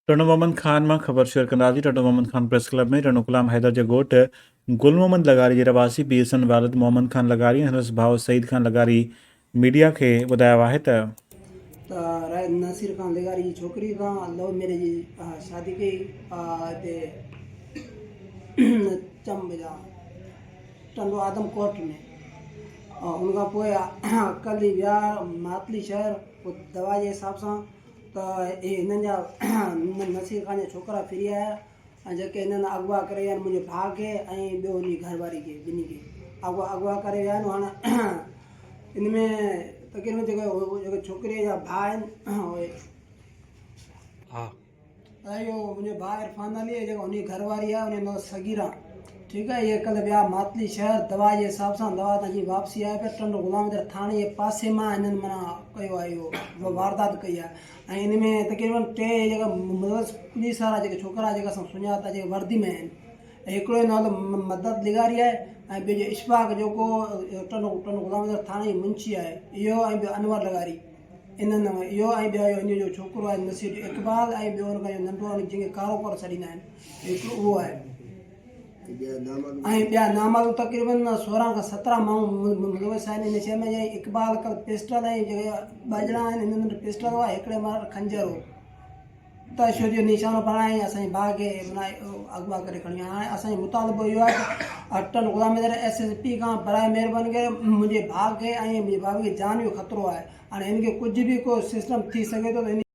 ٽنڊو محمد خان مان خبر شيئر ڪنداسين ٽنڊو محمد خان پريس ڪلب ۾ ٽنڊو غلام حيدر جي ڳوٺ گل محمد لغاري جي رهواسي پير سن والد محمد خان لغاري ۽ سندس ڀاء سعيد خان لغاري ميڊيا کي ٻڌايو آهي ته. ته راء نصير خان لغاري جي ڇوڪري سان لو ميريج جي شادي ڪئي هتي چم جا ٽنڊو آدم ڪورٽ ۾ ان کان پوء ڪل ئي ويا ماتلي شهر پوء دوا جي حساب سان ته اهي هنن جا نصير خان جا ڇوڪرا ڦري آيا ۽ جيڪي هنن اغوا ڪري ويا آهن منهنجي ڀاء کي ۽ ٻيو هن جي گهر واري کي ٻنهي کي اغوا اغوا ڪري ويا آهن هاڻ ان ۾ تقريبن جيڪي جيڪي ڇوڪري جا ڀاء آهن اهي ها اهو منهنجو ڀاء عرفان علي ۽ جيڪا هن جي گهر واري آهي ان جو نالو صغيرا ٺيڪ آهي اهي ڪلهه ويا ماتلي شهر دوا جي حساب سان دوا تان جي واپسي آيا پيا ٽنڊو غلام حيدر ٿاڻي جي پاسي مان هنن معنيٰ ڪيو آهي اهو واردات ڪئي آهي ۽ ان ۾ تقريبن ٽي جيڪا ملوث پوليس وارا جيڪي ڇوڪرا جيڪا اسان سڃاتا جيڪي وردي ۾ آهن هڪڙو جو نالو مدد لغاري آهي ۽ ٻيو جو اشفاق جيڪو ٽنڊو ٽنڊو غلام حيدر ٿاڻي جي منشي آهي اهو ۽ ٻيو انور لغاري انهن مان اهو ۽ ٻيو هن جو ڇوڪرو آهي نصير جو اقبال ۽ ٻيو ان کان جو ننڍو آهي جنهن کي ڪارو ڪارو سڏيندا آهن هڪڙو اهو آهي ۽ ٻيا نامعلوم تقريبن 16 کان 17 ماڻهو ملوث آهن ان شيء ۾ اقبال ڪل پسٽل ۽ جيڪي ٻه ڄڻا آهن انهن وٽ پسٽل هئا هڪڙي وٽ خنجر هو تشدد جو نشانو بڻائي ۽ اسان جي ڀاء کي اغوا ڪري کڻي ويا هاڻي اسان جو مطالبو اهو آهي ته اٽل Ghulam Haider S S P کان براء مهرباني ڪري منهنجي ڀاء کي ۽ منهنجي ڀاء کي جان جو خطرو آهي هاڻي هن کي ڪجهه به ڪو سسٽم ٿي سگهي ٿو ته.